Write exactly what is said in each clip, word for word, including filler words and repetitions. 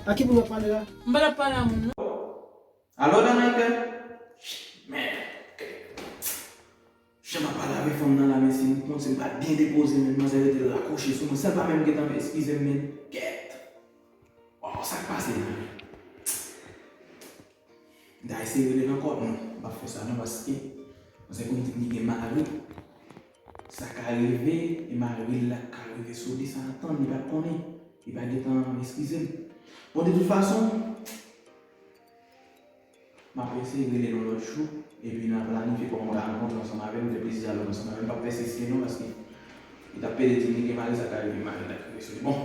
A ki moun w ap pale la? M pa t ap pale a moun, non. Alo, Danaïka? Men, jan m ap pale avèk fanm nan la, mesye, m panse m pa t byen depoze, men manzè rete rakwoche sou mwen, san l pa menm gentan eskize m, men. Kèt! Waw, sa k pase la? M ta eseye rele l ankò, non, m p ap fè sa non, paske manzè konn di m li gen mari. Sa ka rive, e mari l la ka rive sou li san l tann, li pa t konnen. Li pa gentan eskize m. Bon, de tout fason, m ap eseye rele l yon lòt jou, epi n a planifye kòman m ka rankontre ansanm avè l, m fè plezi dyalòg ansanm avè l. M p ap pèsiste non, paske li t ap pede di m li gen mari, sa ka rive mari l la k rive sou li. Bon,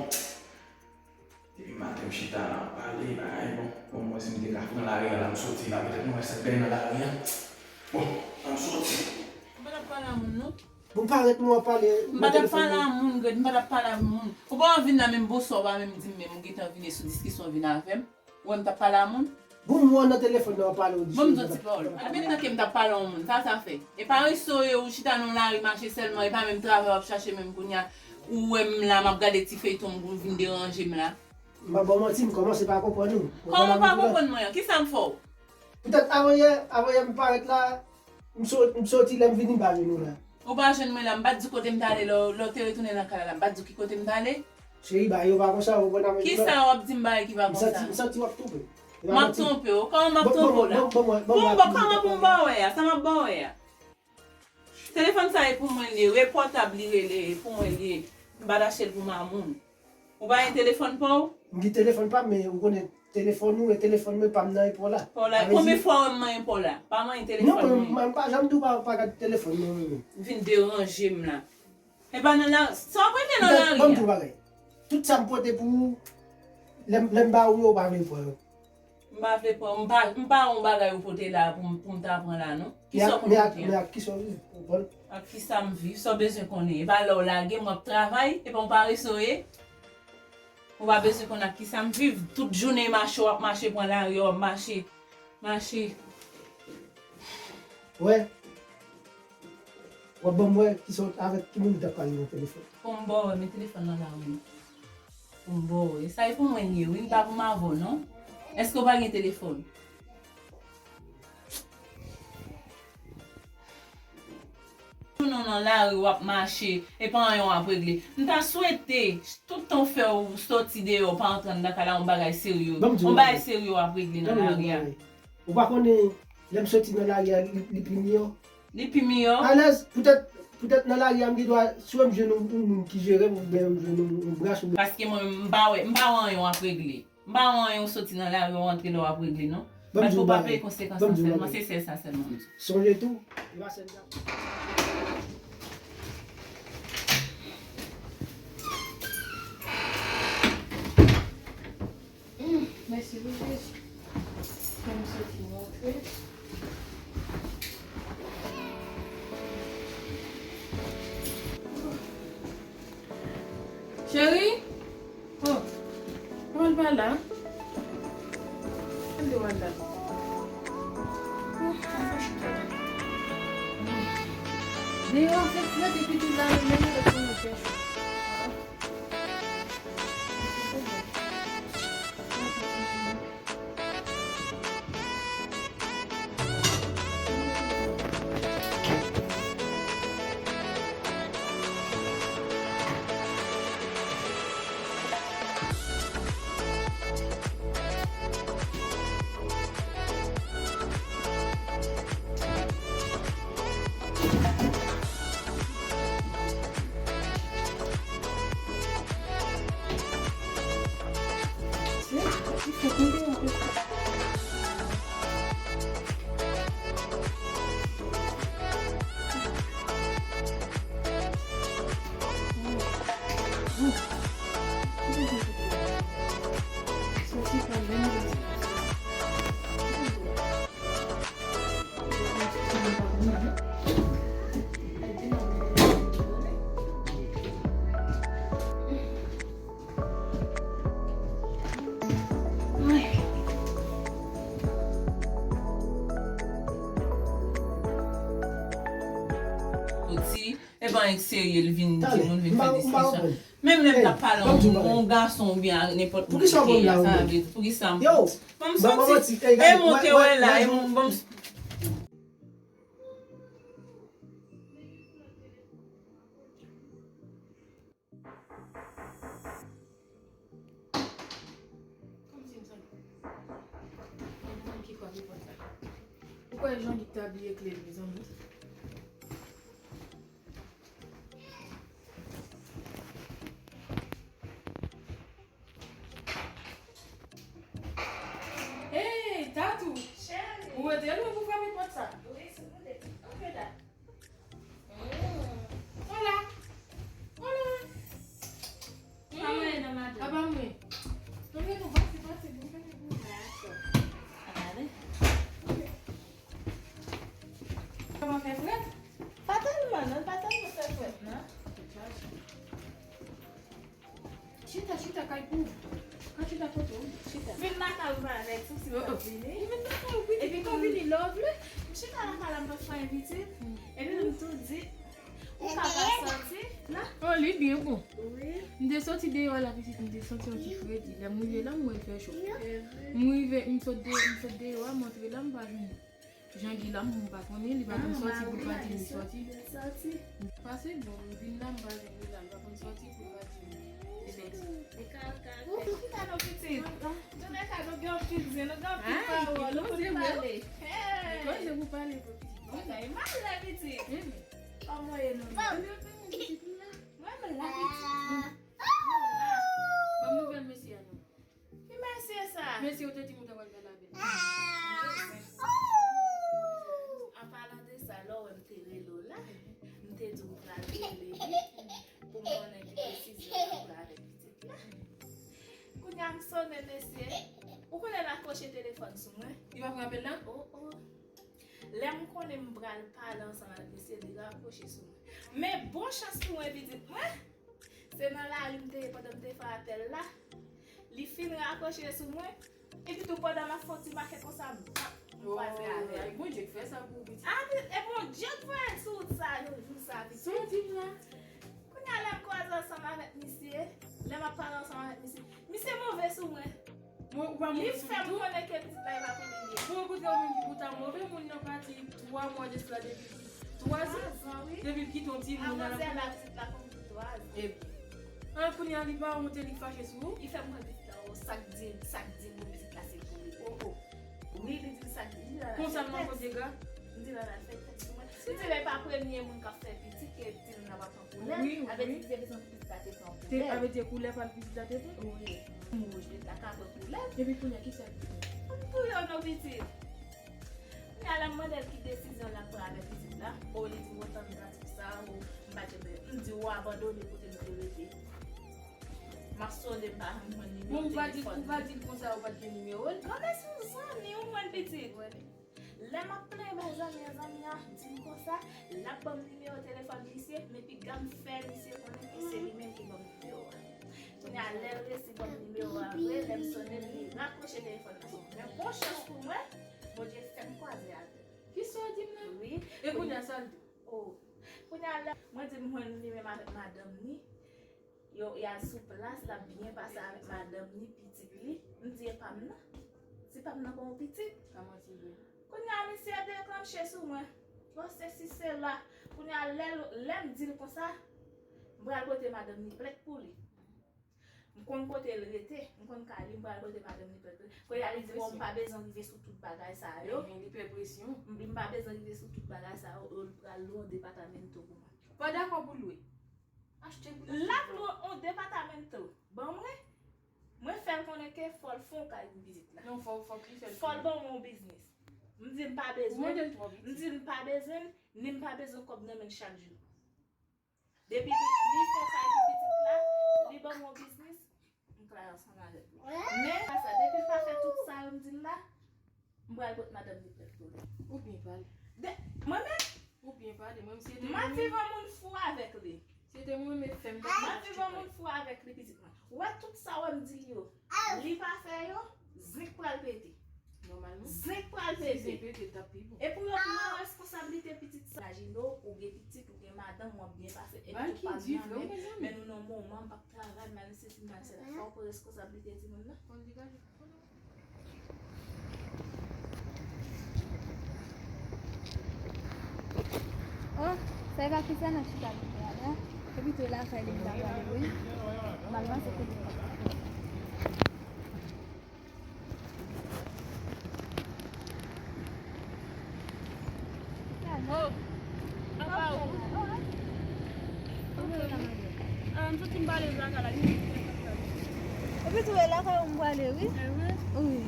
depi maten m chita la, m ap pale, bagay, bon, bon, m wè si m te ka pran lari a la, m soti la, petèt m wè sa k genyen nan lari a. Bon, an m soti. M pa t ap pale a moun, non. Bon, parèt nou ap pale. M pa t ap pale a moun, Gred, m pa t ap pale a moun. Ou pa vin la menm bonswa, ou pa menm di m menm, ou gentan vini sou diskisyon, vin avè m. Ou wè m t ap pale a moun? Bon, m wè w nan telefòn nan w ap pale, w di. Bon, m di yon ti pawòl. A byen tanke m t ap pale a yon moun, sa sa fè? E parese w ye, ou chita nan lari mache sèlman, e pa menm travay w ap chache menm kounye a. Ou wè m la, m ap gade ti feyton, ou vin deranje m la. M pa ba w manti, m kòmanse pa konprann ou. Kòman w pa konprann mwen an? Kisa m fè w? Poutèt avanyè, avanyè m parèt la, m so-, m soti lè m vini m pa jwenn ou la. Ou pa jwenn mwen la, m pa t di w kote m t ale lè w, lè w te retounen nan kay la, m pa t di w ki kote m t ale. Cheri, bagay yo pa konsa, ou konprann avèk mwen. Kisa w ap di m bagay ki pa konsa? M santi, m santi w ap twonpe. M ap twonpe w? Kòman m ap twonpe w la? Bon, bon, bon, bon, bon, bon, bon, kòman pou m ba w wè a? Sa m ap ba w wè a? Telefòn sa e pou mwen li ye, e pòtab li rele, e pou mwen li ye. M pa t achte l pou mamoun. Ou pa gen telefòn pa w? M gen telefòn pa m, men ou konnen telefòn ou e telefòn mwen pa m nan e pa w la. Pa w la, konbyen fwa w wè m manyen pa w la? Pa manyen telefòn mwen. Non, mwen, mwen pa janm di w pa, pa gade telefòn mwen, mwen. Vin deranje m la. E pa nan la, sa w ap rete nan lari a? Ban m di w bagay. Tout sa m pote pou ou, lè m, lè m ba ou yo, ou pa vle pran yo. M pa vle pran, m pa, m pa yon bagay ou pote la pou m, pou m ta pran la, non. Kisa w konn pote a? Men ak, men ak kisa w viv, ou konprann? Ak kisa m viv, sa w bezwen konnen? E pa lè w lage m, w ap travay, e pa yon parese w ye? Ou pa bezwen konn ak kisa m viv. Tout jounen mache, w ap mache, pran lari a, w ap mache, mache. Wè. W ap ban m wè kisa w, avèk ki moun ou t ap pale nan telefòn. Pou m ba w wè, men telefòn nan la wi. Pou m ba w wè. Sa e pou mwen li ye, wi. M pa pou m avè w, non. Èske w pa gen telefòn? Jounen w nan lari, w ap mache, e pa anyen w ap regle. M ta swete, tout tan w fè w sòti deyò, w pa antre anndan kay la, yon bagay serye. Yon bagay serye w ap regle nan lari a. Ou pa konnen, lè m soti nan lari a, li, li pi miyò. Li pi miyò? Alèz, poutèt, poutèt nan lari a, m gen dwa, swa m jwenn yon, yon moun ki jere m, oubyen m jwenn yon, yon brach, oubyen. Paske mwen, m pa wè, m pa wè anyen w ap regle. M pa wè anyen w soti nan lari, w antre la, w ap regle, non. Ban m di w yon bagay. Fò w pa peye konsekans lan sèlman, se sèl sa sèlman m di w. Sonje tou, e pa sèl sa. Hmm, mèsi pou Jezi. Fè m soti rantre. Cheri? Oh, kòman l pa la? Mande w al la. Oh, sa chita la. Deyò a fè frèt epi tou la menm lè pou nou fè cho. Yon nèg serye, l vin di moun, vin fè diskisyon. Menm lè m t ap pale yon gason oubyen nenpòt moun ki ye a, sa vle di, poukisa m, ban m santi, e moun te wè la, e moun, ban m Kòmsi m santi. Gen moun ki frape pòt la. Ou kwè Jean-Guy ta bliye kle l, mezanmi? Hey, Tatou! Cheri! Ou rete lwen pou frape pòt sa? Wi, si w vle. Ok, dat. Hola. Hola. Pa mwen non, madanm. Apa mwen? Non, men nou pase, pase, nou pase pou. Dakò. Gade. Kòman fè frèt? Pa tèlman, non, pa tèlman fè frèt, non. Chita, chita, kay pou. Ka chita kote w, chita. Vin lakay ou avèk sou si w ap vini. Vin lakay ou, pitit. Epi kon vini lè w vle. M chita lakay la, m pa fè anyen, pitit. Epi m tou di, ou ka pa sòti la? Oh, li byen bon. Wi. M te sòti deyò la, pitit, m te santi yon ti fredi. Lè m rive la, m wè l fè cho. M rive, m sot de, m sot deyò a, m antre la, m pa jwenn Jean-Guy la, m pa konnen, li pa konn sòti pou l pa di li sòti. Pase bon, m vin la, m pa jwenn li la, li pa konn sòti pou l pa di li sòti. Li ka, ka, ka. Ou ki ka non pitit? Tounen ka nou gen anpil zen, nou gen anpil pawòl, nou konn pale. Koze pou pale pou pitit. Bagay mal la pitit. Kòman w ye non? Mwen la pitit. Mwen la. Ban m nouvèl mesye a non. Ki mesye sa? Mesye ou te di m ou ta pral gade avè l. An palan de sa, lè w wè m te rele w la, m te di w m pral rele li pou m konnen ki desizyon l ap pran avèk pitit la. Kounye a m sonnen mesye, ou konnen l akwoche telefòn sou mwen. Li pa frape l la? Oh, oh. Lè m konnen m pral pale ansanm avèk mesye, li rakwoche sou mwen. Men bon chans pou mwen, pitit mwen. Se nan lari m te ye pandan m te fè apèl la. Li fin rakwoche sou mwen. Epi tou pandan m ap fè yon ti makèt konsa, bap, m kwaze avè l. Ay, Bondye k fè sa pou ou, pitit. Ah, e Bondye k voye l sou wout sa, jou sa, pitit. Sa w di m la? Kounye a lè m kwaze ansanm avèk misye, lè m ap pale ansanm avèk misye, misye move sou mwen. Mwen, ou pa move sou li tou? Li fè m konnen ke pitit la, e pa pou li li ye. Mwen, okontrè, ou menm ki pou ta move, moun nan pati twa mwa de sila depi l gen twa zan. Twa zan, wi. Depi l kite yon timoun nan. Avan la, pitit la konn gen twa zan. Epi, an, kounye a, li pa wonte, li fache sou ou? Li fè m pran pitit la, o, sa k di, sa k di m, pitit la, se pou li. Oh, oh. Wi, li di l sa k di, li la, la fè tèks. Konsa l manke w dega? M di l la, la fè tèks sou mwen. Li di l e pa premye moun k ap fè pitit ke di l nan pa pran koulè. Wi, wi. Avè di li te bezwen pitit la te pran koulè. Avè di koulè pa l pitit la te pran? Wi. Wouj, pitit la ka pran koulè. Epi kounye a, kisa l di? M touye w non pitit. Kounye a, lè m mande l ki desizyon l ap pran avèk pitit la, o, li di m, o, tann pratik sa, o, m pa t renmen. M di, ou abandone kote m te rete. M ap sonde, m pa janm jwenn nimewo telefòn li. Bon, ou pa di, ou pa di l konsa, ou pa t gen nimewo l? Non, men se yon zanmi ou jwenn pitit. Lè m ap plenyen bay zanmi an, zanmi an di m konsa, l ap ban m nimewo telefòn misye, men piga m fè misye konnen ke se li menm ki ban m nimewo a. Kounye a, lè l resi ban m nimewo a vre, lè m sonnen l, li rakwoche telefòn nan sou mwen. Men bon chans pou mwen, Bondye fè m kwaze avè l. Kisa w di m la? Wi. E kounye a, sa l di w? Oh. Kounye a, lè mwen di l mwen li menm avèk madanm li, yo, y al sou plas, l ap byen pase avèk madanm li, pitit li. M di, e pa m nan? Se pa m nan ba w pitit? Pa manti vre. Kounye a, misye deklanche sou mwen. Bon, sesi, sela. Kounye a, lè l, lè m di l konsa, m pral pote madanm li plent pou li. M konn kote l rete, m konn kay li, m pral pote madanm li plent pou li. Kounye a, li di, bon, m pa bezwen rive sou tout bagay sa yo. Li pè presyon. M, m pa bezwen rive sou tout bagay sa yo, l pral lwe yon depatamento pou mwen. Pa dakò pou l lwe. Achte pou l achte. L ap lwe yon depatamento ban mwen. Mwen fè l konnen ke fò l fè yon kay pou pitit la. Non, fò, fò l fè l. Fò l ban mwen yon biznis. M di m pa bezwen. M di m pa bezwen, ni m pa bezwen kòb nan men l chak jou. Depi li, li fè yon kay pou pitit la, li ban mwen yon biznis, m klè ansanm avèk li. Men, pa sa, depi l pa fè tout sa yo m di l la, m pral pot madanm li plent pou li. Ou byen pale. De, mwen menm? Ou byen pale. Mwen, si se te mwen menm, m ap viv yon moun fou avèk li. Si se te mwen menm, fè m. M ap viv yon moun fou avèk li, pitit mwen. Ou wè tout sa w wè m di l yo, li pa fè yo, zenk pral pete. Zenk pral pete. E pou yo pran responsablite pitit sa. Imajine w, ou gen pitit, ou gen madanm, w ap byen pase, epi ou pa gen anyen. Men nou nan moman, m p ap travay, m al isit, m al sèt. Fò w pran responsablite timoun nan. Oh, sa e pa ki sa n ap chita pou fè a la? Epi tou lakay li m ta prale, wi. M al pase kote. Oh, apa ou? Ah, m soti m pale lakay la. Epi tou e lakay ou m prale, wi. Wi.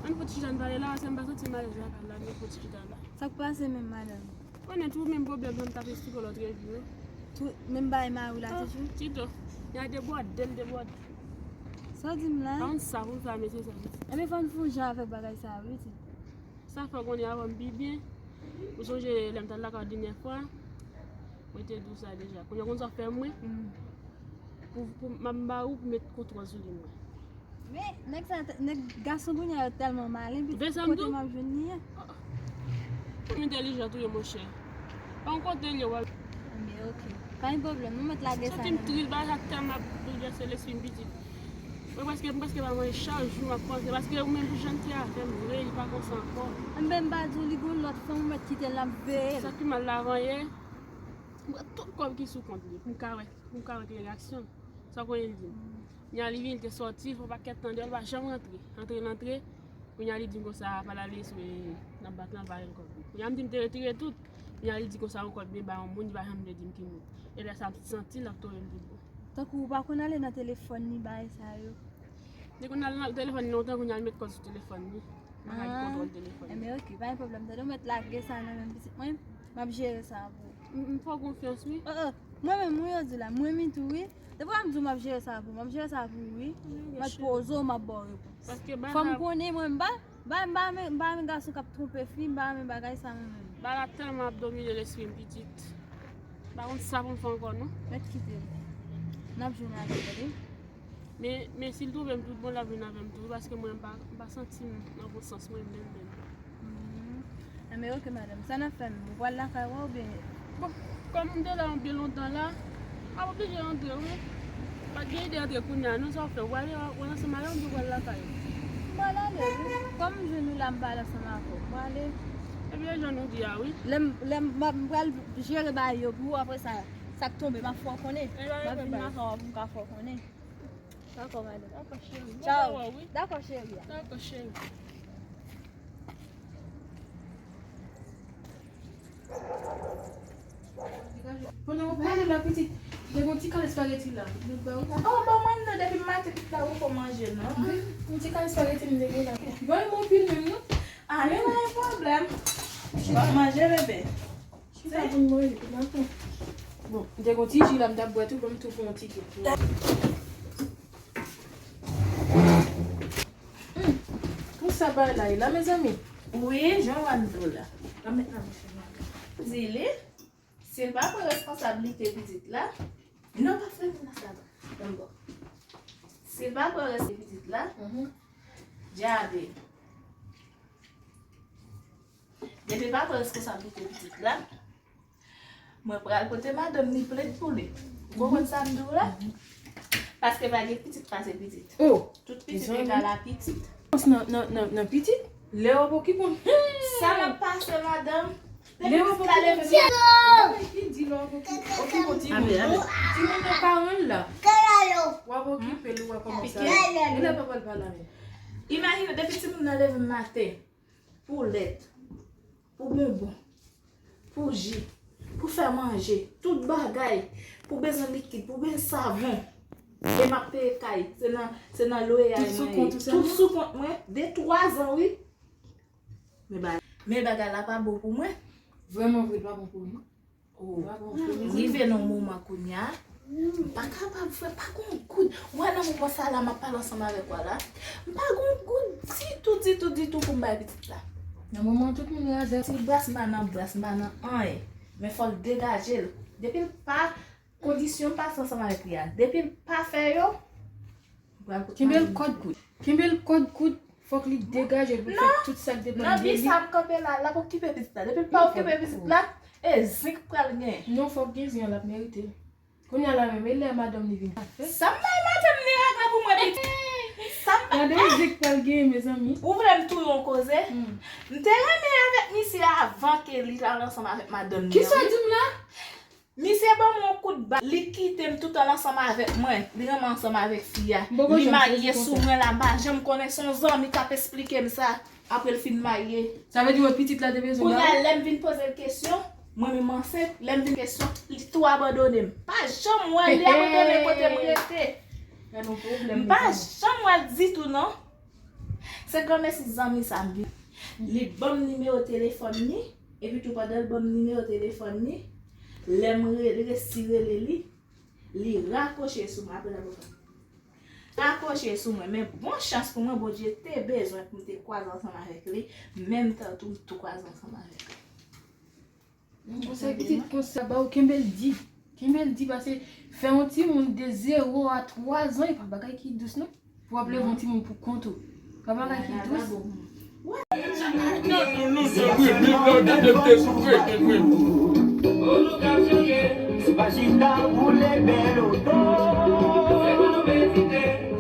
Ann fouti chita n pale la, se m pa soti m pale lakay la, ann fouti chita la. Sa k pase menm, madanm? Konnen tou menm pwoblèm nan m t ap esplike w lòt jou yo. Tou menm bagay mari w la toujou? Tito, y a debòde, l debòde. Sa w di m la? Pa konn sa pou m fè a mesye sa. Ebyen fò n fè yon jan avèk bagay sa wi ti. Sa fè w konnen avan m pi byen. Ou sonje lè m t al lakay w dènyè fwa? Mwen te di w sa deja. Kounye a w konn sa w fè mwen? Pou, pou m ap ba ou pou met kontwòl sou li mwen. Men nèg sa, nèg gason kounye a yo tèlman malen, pitit kote m ap jwenn li an? Fanm entèlijan tou ye monchè. Pa yon kote l ye wè. Men ok. Pa gen pwoblèm, nou mèt lage sa. Santi m tris, bagay sa tèlman ap boulvèse lespri m pitit. Mwen prèske, m prèske pa manje chak jou m ap panse, paske ou menm pou jan l te avè m vre, li pa konsa ankò. Enben m pa di w li gon lòt fanm ou mèt kite l ap veye l. Sa pi mal la avan yè, m pran tout kòb ki sou kont li, pou m ka wè, pou m ka wè klè reyaksyon l. Sa w konnen l di m? Kounye a li vini, li te sòti, fè yon pakèt tan deyò, li pa janm rantre. Antre l antre, kounye a li di m konsa, pa l ale sou, n ap bat lan, pa jwenn kòb li. Kounye a m di m te retire tout, kounye a li di konsa yon kòb li bay yon moun, li pa janm vle di m ki moun. E lè sa a m santi l ap touye m tout bon. Tankou ou pa konn ale nan telefòn li, bagay sa yo. Li konn al nan telefòn li lontan, kounye a l met kòb sou telefòn li. Bagay kontwòl telefòn li. Enben ok, pa gen pwoblèm. Tande w mèt lage sa nan men pitit mwen, m ap jere sa pou ou. M, m fè w konfyans wi. Oh, oh. Mwen menm wi yo di la, m renmen tou wi. Depi w ap di w m ap jere sa pou ou, m ap jere sa pou ou wi. M ap poze w, m ap ba w repons. Fò m konnen mwen m pa, m pa, m pa renmen, m pa renmen gason k ap twonpe fi, m pa renmen bagay sa mwen menm. Bagay la tèlman ap domine lespri m pitit. M pa konn sa pou m fè ankò non. Mèt kite l. N ap jwenn avè l tande. Men, men si l twonpe m tout bon, l ap vin avè m tou wi, paske mwen m pa, m pa santi m nan bon sans mwen menm menm. Enben ok madanm, sa n ap fè menm? Ou pral lakay ou oubyen? Bon, kòm m te la byen lontan la, m ap oblije antre wi. Pa t gen ide antre kounye a non, sa w fè? Ou prale, ou ansanm avè m oubyen ou pral lakay ou? M pral ale wi. Kòm m jwenn ou la, m pale ansanm avè w. M prale. Ebyen jan nou di a wi. Lè m, lè m, m pral jere bagay yo pou ou, apre sa, sa k tonbe, m ap fè w konnen. M ap vin lakay ou pou m ka fè w konnen. Dakò madanm. Dakò cheri. Tchao. Dakò cheri. Dakò cheri. Pandan w ap pale la pitit, gen yon ti kal espageti la. Oh, ban mwen non, depi maten pitit la poko manje non. Yon ti kal espageti m te gen la. Bon, bon pil menm non. Ah, men pa gen pwoblèm. Bon, manje bebe. Chita pou m manje, pou m aprann. Bon, m te gon ti ji la, m t ap bwè tou, ban m tou fè yon ti kèk. Hmm. Konsa bagay la ye la, mezanmi? Wi, jan w ap di w la. Ban m met nan bouch mwen. Di li, si l pa pran responsablite pitit la, non, pa fè moun nan sa non. Bon. Si l pa pran responsablite pitit la, djade. Depi l pa pran responsablite pitit la, mwen pral pote madanm ni plent pou li. Ou konprann sa m di w la? Paske pa gen pitit pase pitit. Oh! Tout pitit egal a pitit. Nan, nan, nan, nan pitit? Lè w ap okipe w. Sa m ap pase, madanm. Depi pitit la leve. Ki di lè w ap okipe w? Okipe w timoun. Timoun nan paran l la. W ap okipe l, ou wè kòman sa ye. Genlè papa l pa la menm. Imajine depi timoun nan leve maten. Pou lèt, pou bonbon, pou ji, pou fè manje, tout bagay, pou bezwen likid, pou bezwen savon. E m ap peye kay, se nan, se nan lwaye a mwen ye. Tout sou kont ou sèlman? Tout sou kont mwen, de twa zan wi. Men ba-, men bagay la pa bon pou mwen. Vrèman vre, l pa bon pou ou non. Oh, rive nan moman kounye a, m pa kapab fè, pa gon goud. Ou wè nan moman sa la, m ap pale ansanm avèk ou la, m pa gon goud ditou, ditou, ditou pou m bay pitit la. Nan moman tout moun razè. Ti bras m pa nan bras, m pa nan anyen. Men fò l degaje l. Depi l pa, kondisyon m pase ansanm avèk li a, depi l pa fè yo, m pral kote madanm. Kenbe l kòd kout. Kenbe l kòd kout. Fòk li degaje pou l fè tout sa k depann de li. Nan vi sa m kanpe la, l ap okipe pitit la. Depi l pa okipe pitit la, e zen k pral gen. Non, fòk gen zen an, l ap merite l. Kounye a la menm, e lè madanm li vin ka fè? Sa m bay madanm li regle pou mwen, pitit. Sa m bay. Gade zen k pral gen, mezanmi. Ou vle m touye yon koze? M te renmen avèk misye avan ke li t al ansanm avèk madanm li an. Kisa w di m la? Misye ban m yon kout ba, li kite m toutan l ansanm avèk mwen. Li renmen ansanm avèk fi a. Li marye sou mwen la, m pa janm konnen, se yon zanmi k ap esplike m sa. Apre l fin marye. Sa vle di wè pitit la te bezwen ba ou? Kounye a, lè m vin poze l kesyon, mwen menm ansent, lè m vin kesyon, li tou abandone m. Pa janm wè li abandone kote m rete. M pa janm wè l ditou non. Se granmèsi zanmi sa m vin. Li ban m nimewo telefòn li, epi tou pandan l ban m nimewo telefòn li, lè m re- resi rele li, li rakwoche sou mwen apre l ap rankwotre. Rakwoche sou mwen, men bon chans pou mwen, Bondye te bezwen pou m te kwaze ansanm avèk li, menm tan tou m tou kwaze ansanm avèk li. Konsèy pitit konsa, ba ou kenbe l di. Kenbe l di, paske fè yon timoun de zewo a twa zan, e pa bagay ki dous non. Pou w ap leve yon timoun pou kont ou. Pa bagay ki dous. Se pa chita boule bèl oto.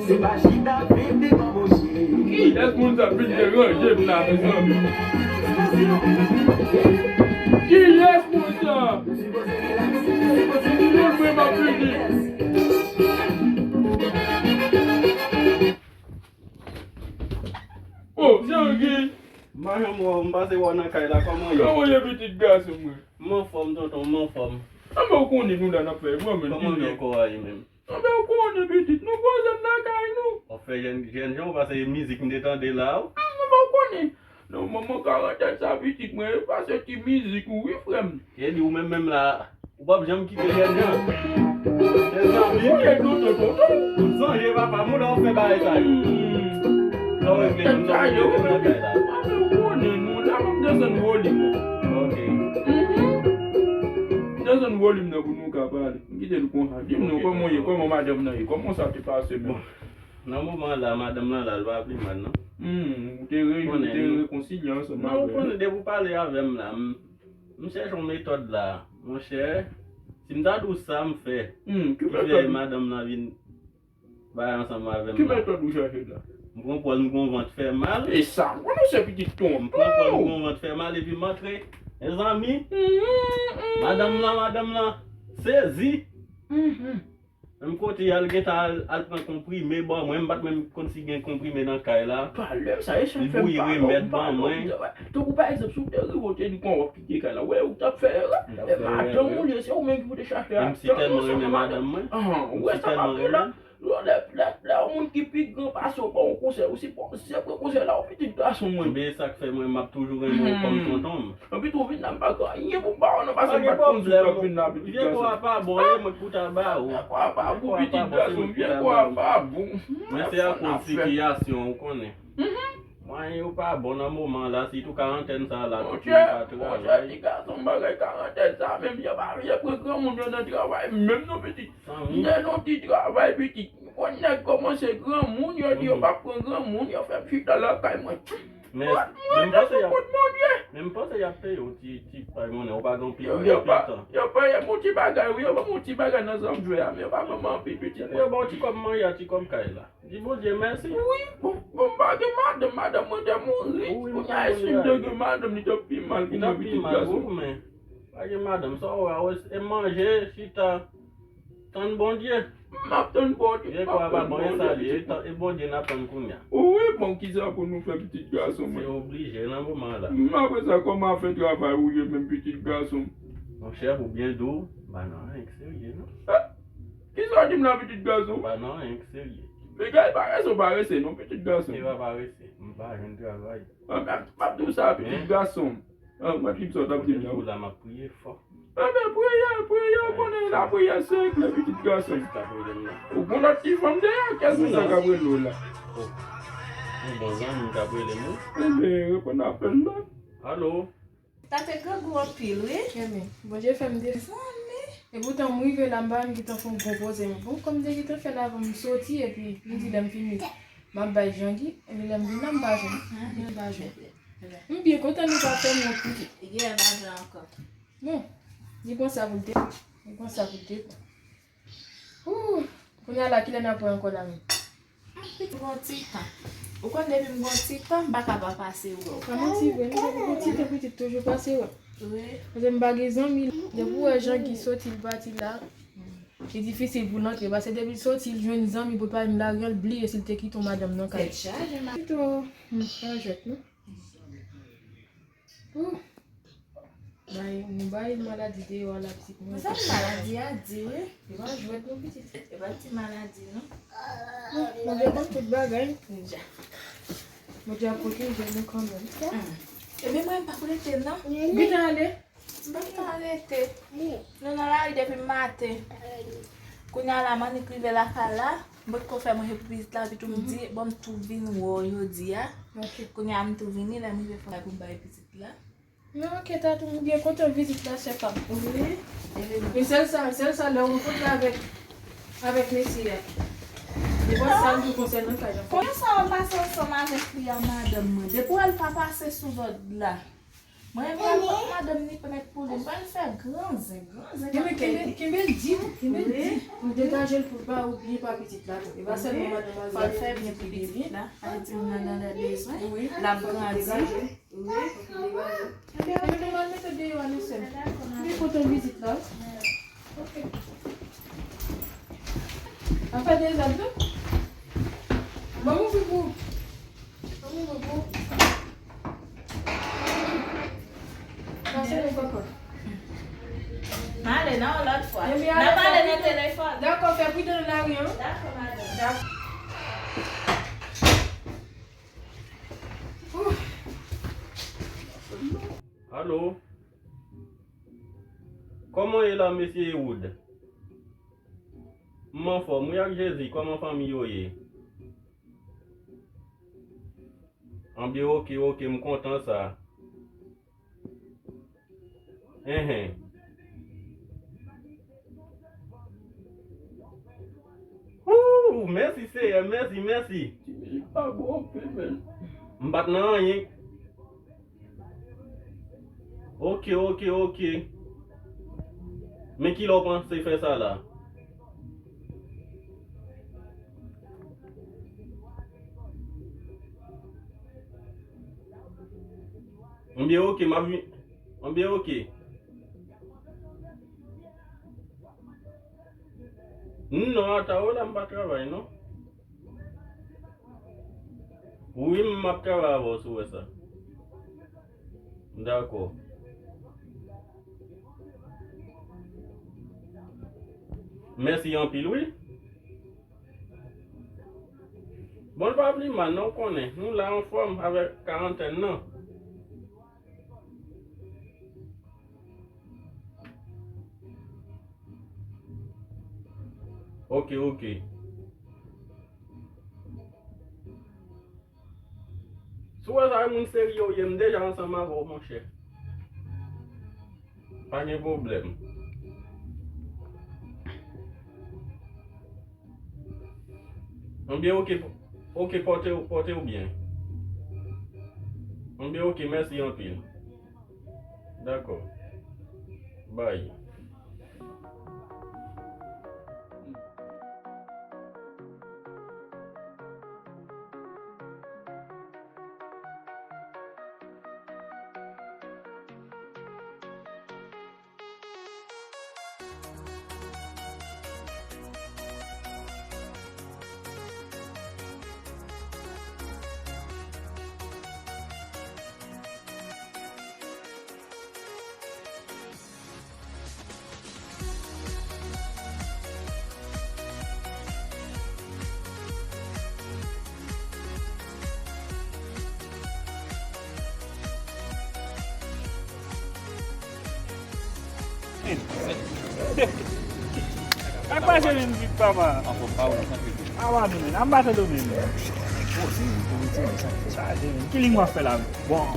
Se pa chita viv devan bouche. Kiyès moun sa vin deranje m la, mezanmi? Kiyès moun sa? Moun mwen m ap vini. Oh, Jean-Guy! M pa janm wè w, m pase wè w nan kay la, kòman ye? Kòman ye pitit gason mwen? M anfòm, tonton, m anfòm. Anben ou konnen nou la n ap fè, mwen menm. Kòman gen kò a ye menm? Anben ou konnen pitit, nou poze m nan kay nou. W ap fè jèn, jèn jan, w pase mizik m te tande la. Anben ou konnen. Non, manman karantèt sa pitit mwen, e pase ti mizik ou wi, frè m. Kedi ou menm menm la, ou p ap janm kite jèn jan. Mezanmi, ou ye nou tonton. Ou sonje papa m ou lè w fè bagay sa yo. Sa w regle m nan kay la. Anben ou konnen nou, la m ap desann volim nan. Ok. M desann volim nan pou nou ka pale. M kite l konsa. Di m non, kòman w ye? Kòman madanm nan ye? Kòman sa te pase menm? Nan moman la, madanm lan la, l pa pi mal non. Hmm, ou te re- ou te rekonsilye ansanm avè l. Non, ou konnen depi w pale avè m la, m, m chèche yon metòd la. Monchè, si m ta di w sa m fè, ki fè madanm lan vin bay ansanm avè m la. Ki metòd ou chèche la? M pran pòz, m gon vant fè mal. E sa, m konnen se pitit tonton. M pran pòz, m gon vant fè mal, epi m antre. Mezanmi, madanm lan, madanm lan sezi. Menm kote y al gentan al, al pran konprime bò mwen, m pa t menm konn si gen konprime nan kay la. Pale m sa, e sa k fè m pale w, m pale w. Tankou pa egzanp, si w te rive w te di kòman w ap kite kay la, w wè ou t ap fè erè. E madanm ou li ye, se ou menm ki pou te chache a. Menm si tèlman renmen madanm mwen, menm si tèlman renmen l. Lè, lè, lè yon moun ki pi gran pase w ba w konsèy, ou sipoze pran konsèy la, ou pitit gason mwen. Men sa k fè mwen, m ap toujou renmen w kòm tonton m. Anpi tou vin la m pa gen anyen pou ba w non, paske m pa t konn si w t ap vin la pitit gason. Vye kò a pa bon, e mwen k pou ta ba ou. Vye kò a pa bon, pitit gason, vye kò a pa bon. Men se akoz sitiyasyon, ou konnen. Mwayen yo pa bon nan moman la, sitou karantèn sa la, tout moun pa travay. Monchè, ti gason, bagay karantèn sa menm, yo pa vle pran granmoun yo nan travay menm non pitit. Lè nou di travay pitit, ou konn nèg kòmanse granmoun, yo di yo p ap pran granmoun, yo fè m chita lakay mwen. Men, men m panse y ap, men m panse y ap peye w ti, ti pay monnen, ou pa gen anpil, ou gen anpil tan. Yo peye m yon ti bagay, wi, yo ban m yon ti bagay nan zanm jwe a, men yo pa ban m anpil pitit. Yo ba w ti kòb manje a, ti kòb kay la. Di Bondye mèsi. Wi, bon, bon, m pa gen madanm, madanm mwen te mouri. Kounye a, si m te gen madanm, li t ap pi mal pou mwen, pitit gason. Pa gen madanm, sa w wè a, e manje, chita, tann Bondye. M ap tann Bondye, m ap tann Bondye, pitit mwen. E Bondye n ap tann kounye a. Wi, bon, kisa pou nou fè, pitit gason mwen? Se oblije nan moman la. M, apre sa, kòman afè travay ou ye menm, pitit gason? Monchè, pou byen di w, m pa nan anyen k serye non. Kisa w di m la, pitit gason? M pa nan anyen k serye. Piga e parese, w parese non, pitit gason. E pa parese, m pa jwenn travay. M ap di w sa, pitit gason. An, mwen ki m sot ap di m nan. Ou la m ap priye fò. Enben, priye, priye, ou konnen lapriyè se kle, pitit gason. Ou gon lòt ti fanm deyò, kiyès moun sa k ap rele w la? Yon bon zanmi k ap rele m wi. Enben, reponn apèl la. Alo. Sa te grangou anpil wi. Enben, Bondye fè m te zanmi. Epoutan m rive la, m pa menm gentan fè yon gwo poze. Bon, kòm m te gentan fè l avan m soti, epi m di lè m fini. M ap bay Jean-Guy, epi lè m vin la, m pa jwenn. M pa jwenn. M byen kontan nou pa fè m yon pitit. Li gen lè pa vle ankò. Bon, li pran sa pou l te, li pran sa pou l te pran. Ooh, kounye a la, kilè n ap wè ankò la menm? Pitit, m gon ti tan. Ou konn depi m gon ti tan, m pa ka pa pase wè w. Pa manti vre, nou depi gon ti tan pitit toujou pase wè. Wi. Paske m pa gen zanmi, depi w wè Jean-Guy soti, l pati la, li difisil pou l antre. Paske depi l soti, l jwenn zanmi pou l pale, m lage l bliye si l te kite yon madanm nan kay. Tèt chaje, ma. Pito, m pa jwèt, non. Ooh. Bay, nou bay maladi deyò a la pitit mwen. Sa maladi a di, wi. E pa jwèt non, pitit. E pa ti maladi, non. Bondye konn tout bagay. Ja. Bondye ap pwoteje nou kanmenm. Hmm. Ebyen, mwen, m pa pou rete, non. Biten ale. M pa pou rete. Nou nan lari depi maten. Kounye a la, m annik rive lakay la. M potko fè manje pou pitit la, epi tou m di, bon, m tou vin wè w jodi a. Ok. Kounye a, m tou vini, lè m rive fè bagay pou m bay pitit la. Non, ok, Tatou, m byen kontan vizit la, sè pa m. Wi. Men sèl sa, sèl sa, lè w rankontre avèk, avèk mesye a. Depi sa, m tou konsènan kay la. Konbyen sa w ap pase ansanm avèk li a, madanm mwen? Depi w wè l pa pase sou lòd la. Mwen, mwen, madanm ni pèmèt pou li. M pral fè gran zen, gran zen. Kenbe, kenbe, kenbe l di, kenbe l di. Pou degaje l, pou l ba ou byen pa pitit la tou. E pa sèlman madanm Azya. Fò l fè byen pou pitit la. Ayiti, m nan, nan lè bezwen. L ap grandi. Wi. Ebyen, nou al mete deyò a, nou sè. M byen kontan vizit la. Ok. Afè dezòd, non? Ban m ouvri pou ou. Ban m ouvri pou ou. Pase nou kòkòt. M ale nan yon lòt fwa. Ebyen, n ap pale nan telefòn. Dakò, fè pridan nan lari an. Dakò, madanm. Dakò. Alo? Kòman w ye la, mesye Ewood? M anfòm, wi, ak Jezi. Kòman fanmi yo ye? Anbyen, oke, oke, m kontan sa. Enhen. Ooh, mèsi, Seyè, mèsi, mèsi. Ti mizik pa bon anpil, men. M pa t nan anyen. Oke, oke, oke. Men kilè w panse fè sa la? Anbyen, oke, m ap vin. Anbyen, oke. Non, ata w la, m pa travay, non. Wi, m ap travay avè w si w wè sa. Dakò. Mèsi anpil, wi. Bon, l pa pli mal, non, w konnen. Nou la anfòm avèk karantèn nan. Oke, oke. Si w wè sa, e moun serye w ye, m deja ansanm avè w, monchè. Pa gen pwoblèm. Anbyen, oke, oke, pòte w, pòte w byen. Anbyen, oke, mèsi anpil. Dakò. Bay. Sa k pase menm, Vip, papa? Anfòm pa ou, santi. Awa nou menm, an ba tande w menm. Bon, se pou di sa k fè. Chaje menm. Ki liy w ap fè la? Bon.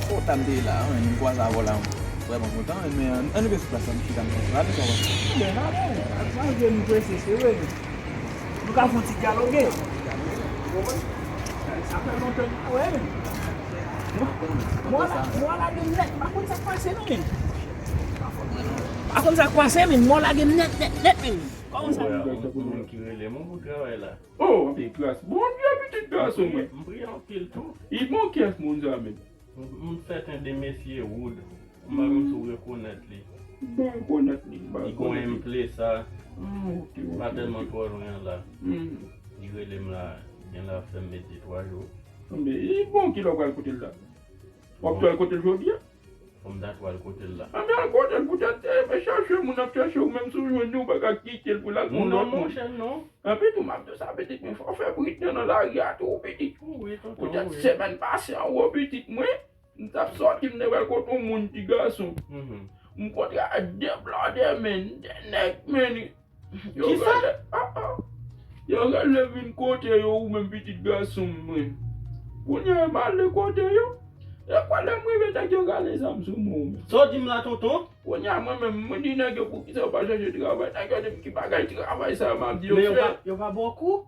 Kòm m te la, wi, m kwaze avè w la, m vrèman kontan, men ann rive sou plas la, m chita, m konsa, nou sa w ap fè? Byen, ale, malgre nou prese, se vre. Nou ka fè yon ti dyaloge. Sa fè lontan m pa wè, men. Mwen, mwen la, mwen lage m nèt, m pa konn sa k pase non, men. M pa konn sa k pase, men mwen lage m nèt, nèt, nèt, men. Kòman sa ye? Yon moun ki rele m pou travay la. Oh, anpil gras. Bondye, pitit gason mwen. M priye anpil tou. Li bon kiyès moun sa menm? M, m sèten de mesye Wood. M pa konn si w rekonèt li. M pa rekonèt li. M pa rekonèt li. Li gon M Play sa. Ah, ok, ok. Pa tèlman twò lwen an la. Hmm. Li rele m la, gen la fè m met de twa jou. Anben, li bon, kilè w pral kote l la? W ap tou al kote l jodi a? Fò m ta tou al kote l la. Anben, al kote l poutèt, eh, chache moun ap chache w, menm si w jwenn li, w pa ka kite l pou l al gon lòt moun. Non, monchè, non. Anpi tou, m ap di w sa, pitit mwen, fò w fè bri nan lari a tou, pitit. Wi, tonton, wi. Poutèt semèn pase an wo, pitit mwen, m t ap sòti, m te wè kote yon moun, ti gason. M kontre ak de blòdè, men, de nèg, men, yo rele, ah, ah. Yo rele vin kote yo, ou menm pitit gason mwen. Kounye a, m ale kote yo. E kwè lè m rive, nèg yo rale zam sou mwen, ou menm. Sa w di m la, tonton? Kounye a, mwen menm, mwen di nèg yo, poukisa yo pa chèche travay? Nèg yo di m, ki bagay travay sa a, m ap di yo, men yo pa, yo pa ba w kou?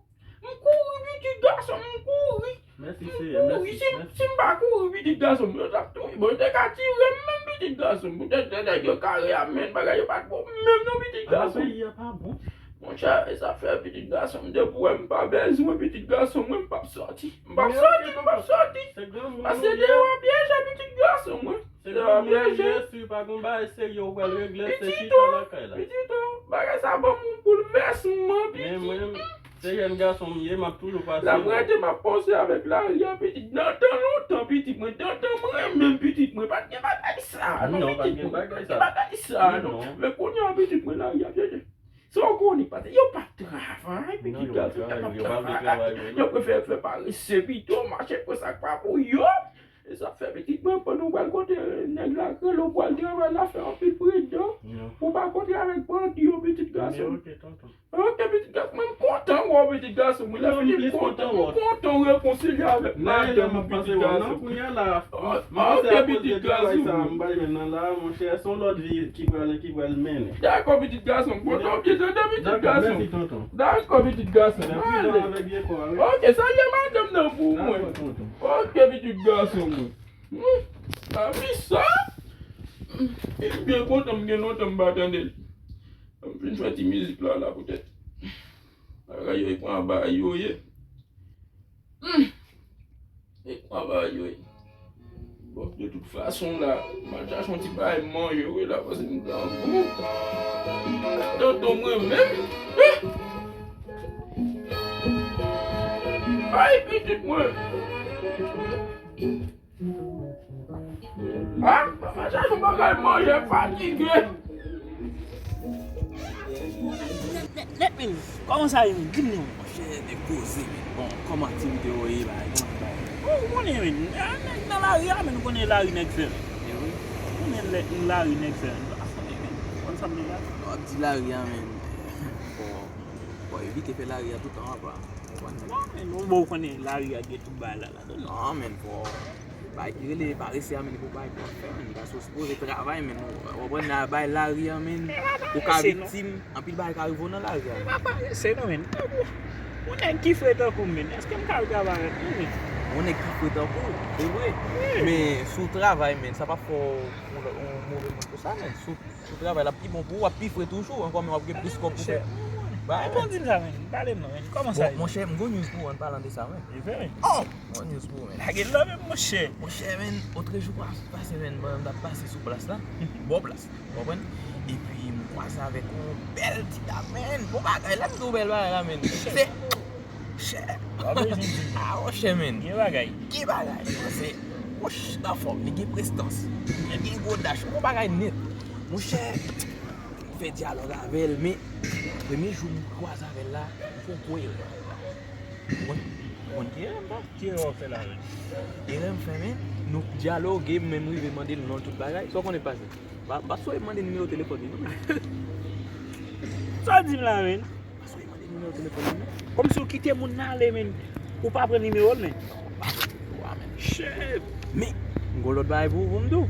M kouri, pitit gason m, m kouri. Mèsi, Seyè, mèsi, mèsi. Si m pa kouri, pitit gason m, yo t ap touye m. Bon, yo te ka tire m menm, pitit gason m. Poutèt de nèg yo kare a, men bagay yo pa t bon menm non, pitit gason m. Peyi a pa bon. Monchè, e sa fè, pitit gason m, depi w wè m pa bezwen pitit gason m, mwen, m p ap sòti. M p ap sòti, m p ap sòti. Paske deyò a pyeje, pitit gason m. Se kòm ou ye, si pa gon bagay serye ou pral regle, se chita lakay la. Pitit o, bagay sa ban m yon boulvèsman, pitit. Men mwen, se jèn gason m ye, m ap toujou pase. L ap rete, m ap panse avèk lari a, pitit. Nan tan lontan, pitit mwen, nan tan mwen menm, pitit mwen, pa t gen bagay sa, non, pitit mwen. Pa t gen bagay sa, non. Men kounye a, pitit mwen, lari a pyeje. Sa w konnen, paske yo p ap travay, pitit gason, yo p ap travay. Yo prefere fè parese pito, mache pran sa k pa pou yo. E sa fè pitit mwen, pandan w pral kote nèg la k rele w pral travay la, fè anpil pridan pou w pa kontre avèk bandi yo, pitit gason. Ok, pitit gason, mwen, m kontan wè w, pitit gason. Mwen, lè fini, m kontan, m kontan w rekonsilye avèk madanm ou, pitit gason. Ok, pitit gason. Sa m bay men nan la, monchè, se yon lòt vi ki pral, ki pral mennen. Dakò, pitit gason. Bon, tan byen tande, pitit gason. Dakò, pitit gason. Ale. Ok, salye madanm nan pou mwen. Ok, pitit gason mwen. Hmm, lavi sa. M byen kontan, m gen lontan m pa tande l. M vin fè ti mizik la, la, poutèt bagay yo, e pran anba yo ye. Hmm. E kwa ba yo ye. Bon, de tout fason la, m al chache yon ti bagay manje wi la, paske m grangou. Tonton mwen menm. Ay, pitit mwen. Ah, m al chache yon bagay manje, fatige. Nèt, nèt, men, kòman sa ye, men? Di m non. Monchè, nèg poze, men. Bon, kòman aktivite yo ye, bagay, kòman se bagay? Oh, ou konnen, men. Ah, nèg nan lari a, men, ou konnen lari nèg fè, men. E wi. Ou konnen lè, lari nèg fè, men. Ou pa konnen, men. Ou konn sa m ye la? Lè w ap di lari a, men. Fò, fò evite fè lari a toutan, apa. Ou konprann, men. Non, men, bon, ou konnen lari a gen tout bagay la. Non, men, fò bagay ki rele parese a, men, pou bagay pou w ap fè, men, paske w sipoze travay, men, w konprann, nan bay lari a, men, ou ka viktim, anpil bagay ka rive w nan lari a. E pa parese, non, men. Yon nèg ki fre tankou m, men, èske m ka al travay avèk li, men? Yon nèg ki fre tankou w, se vre. Men, si w travay, men, sa p ap fè w yon move moun konsa, men. Si w Sou travay la pi bon pou ou, w ap pi fre toujou ankò, men w ap gen plis kòb pou fè. Ba, men, di m sa, men. Pale m non, men. Kòman sa ye? Bon, monchè, m gon news pou ou an palan de sa, men. E vre, men. Oh! Gon news pou ou, men. Lage l la, men, monchè. Monchè, men, otrejou pa-, pase, men, pandan m t ap pase sou plas la, bò plas la, w konprann? Epi m kwaze avèk yon bèl ti dam, men. Bon bagay la, m di w bèl bagay la, men. Se Chè. Ah, monchè, men. Gen bagay. Gen bagay. Se, monchè, anfòm, li gen prestans. Li gen gwo dach. Yon bagay nèt. Monchè, m fè dyalòg avè l, men premye jou m kwaze avè l la, m fè yon gwo erè. Ou konn, ou konn ki erè m fè? Ki erè w fè la menm? Erè m fè, men, nou dyaloge, m menm rive mande l non l tout bagay. Sa w konnen pase? M pa, m pa sonje mande nimewo telefòn li, non, men. Sa w di m la, men? Paske w mande nimewo telefòn li, non? Kòmsi w kite moun nan ale, men. Ou pa pran nimewo l, men. Non, m pa pran nimewo a, men. Shit! Men, m gon lòt bagay pou, pou m di w.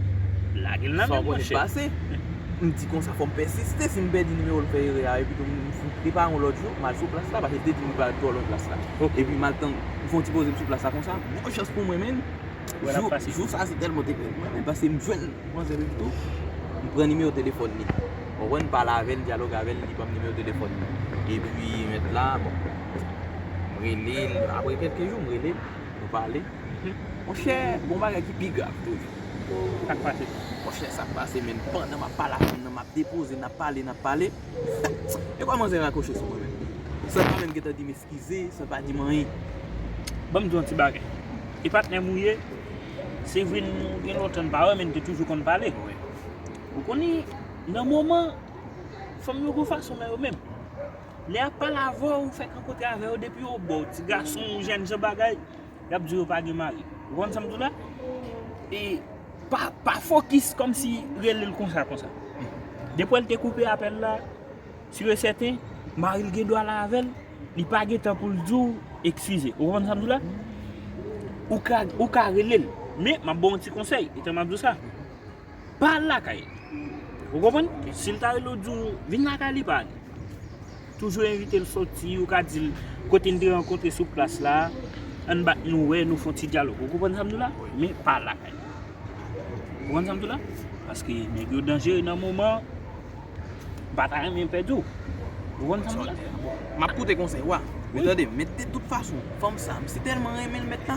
Lage l nan men m, monchè. Sa w konnen pase? M di konsa, fò m pèsiste, si m pèdi nimewo l fè erè a, epi tou m, m, m repare yon lòt jou, m al sou plas la, paske l te di m repare twò lwen plas la. Epi m al tann, m fè yon ti poze m sou plas la konsa, bon chans pou mwen, men, jou, jou sa se tèlman te bèl pou mwen, men, paske m jwenn manzè epi tou, m pran nimewo telefòn li. Ou konprann, m pale avè l, m dyaloge avè l, li ban m nimewo telefòn li. Epi, mèt la, bon, m rele l, apre kèlke jou, m rele l, nou pale. Monchè, gon bagay ki pi grav toujou. Sa k pase? Monchè, sa k pase, men, pandan m ap pale avè l, m ap depoze, n ap pale, n ap pale. E kòman manzè rakwoche sou mwen, men? San pa menm gentan di m eskize, san pa di m anyen. Ban m di w yon ti bagay. E patnè m ou ye, se vre n gen lontan n pa wè, men n te toujou konn pale. Ou konnen, nan moman, fanm yo gon fason nan yo menm. Lè y ap pale avè w, ou fèk rankontre avè yo, depi yo ba w ti gason, jènjan bagay, y ap di yo pa gen mari. Ou konprann sa m di w la? E pa, pa fokis kòmsi rele l konsa, konsa. Depi w wè l te koupe apèl la, si e sèten, mari l gen dwa la avè l, li pa gen tan pou l di w eskize. Ou konprann sa m di w la? Ou ka, ou ka rele l. Men, m ap ba w yon ti konsèy, etan m ap di w sa. Pa al lakay li. Ou konprann? Si l ta rele w di w vin lakay li, pa ale. Toujou envite l soti, ou ka di l kote n te rankontre sou plas la, ann bat nou wè, nou fè yon ti dyalòg. Ou konprann sa m di w la? Men pa al lakay li. Ou konprann sa m di w la? Paske nèg yo danjere nan moman, m pa ta renmen pèdi w. Ou konprann sa m di w la? M ap koute konsèy ou a. Men tande, men de tout fason, fanm sa, m si tèlman renmen l mèt la,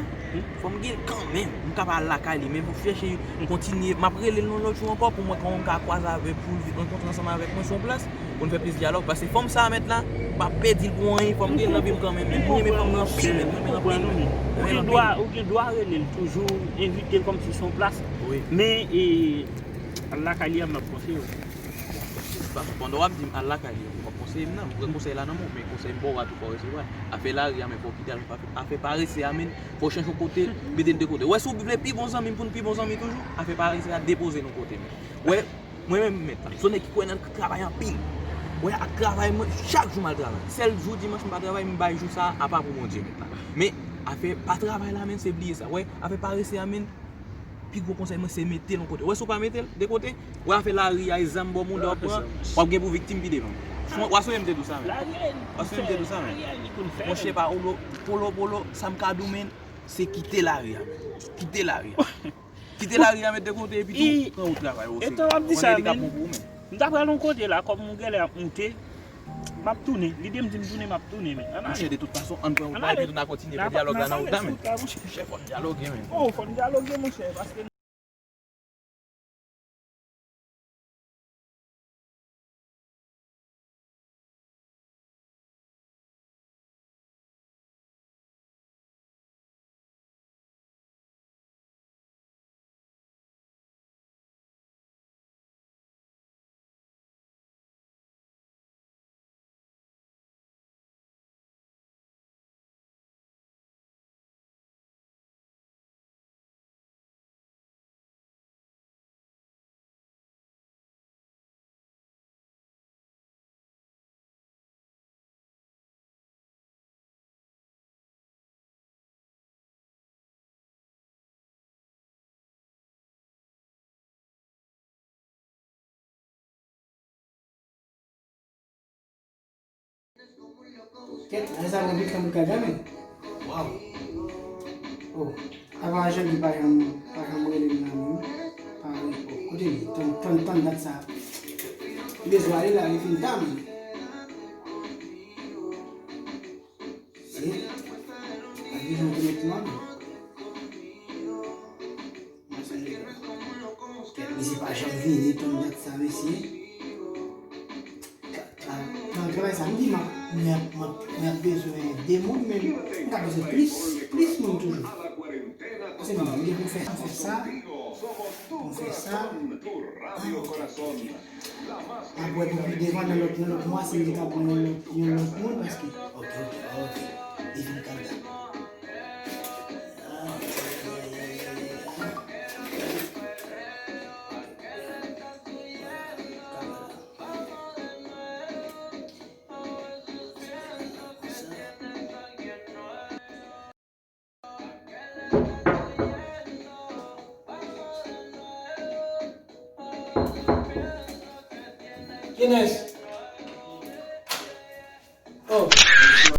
fò m gen l kanmenm. M ka pa al lakay li, men pou chèche kontinye, m ap rele l yon lòt jou ankò pou m wè kòman m ka kwaze avè l, pou l vin rankontre ansanm avèk mwen sou yon plas, pou n fè plis dyalòg. Paske fanm sa mèt la, m p ap pèdi l pou anyen, fò m gen l nan vi m kanmenm. Men m renmen fanm nan anpil, men m renmen l anpil. Ou gen dwa, ou gen dwa rele l toujou, envite l kòmsi se yon plas. Men, e, al lakay li a, m ap konseye w. Bon, se pa, pandan w ap di m al lakay li, ou p ap konseye m nan, m pran konsèy la nan men w, men konsèy m ba w a tou fò w resevwa. Afè lari a, men fò w kite l, afè parese a, men fò w chèche yon kote, mete l de kote. Wè, si w vle pi bon zanmi m pou n pi bon zanmi toujou, afè parese a, depoze l yon kote, men. Wè, mwen menm, mèt la, m se yon nèg ki kwè nan travay anpil. Wè, ak travay, mwen, chak jou m al travay. Sèl jou dimanch m pa travay, m bay jou sa a apa pou Bondye, mèt la. Men, afè pa travay la, men, se bliye sa. Wè, afè parese a, men, pi gwo konsèy mwen se mete l yon kote. Wè, si w pa mete l de kote, wè, afè lari a, e zam bò mouda w ap pran, w ap gen pou viktim pi devan. W a sonje m te di w sa, men. W a sonje m te di w sa, men. Monchè, pa polo, polo, polo, sa m ka di w, men, se kite lari a, men. Kite lari a. Kite lari a, met de kote, epi tou, pran wout travay ou. Etan w ap di sa, men, m ta pral yon kote la, kòm m genlè ap moute, m ap tounen. Lide m di m tounen, m ap tounen, men. Ann ale. Monchè, de tout fason, ann pran wout la, epi tou n a kontinye fè dyalòg la nan wout la, men. Monchè, fò n dyaloge, men. Oh, fò n dyaloge, monchè, paske Kèt, lè sa mwen vin kanpe kay la, men. Waw. Oh, avan ajan ki pa janm, pa janm rele m nan menm. Pa rele. Oh, kote li? Tann, tann, tann dat sa. Li bezwen ale la, li fin ta, men. Se, pa gen jan te met mòd. Mwen sonje. Kèt, mesye pa janm vini, tann dat sa, mesye. Nan travay sa, m di m ap, m ap, m ap, m ap bezwen de moun, men m ta bezwen plis, plis moun toujou. Paske m gen pou m fè, m fè sa, m fè sa. Ah, ok, ok, ok. M ap wè pou pi devan nan lòt, nan lòt mwa, si m te ka pran yon lòt, yon lòt moun, paske, ok, ok, ok. Li vin kandida. Ah, Kenès,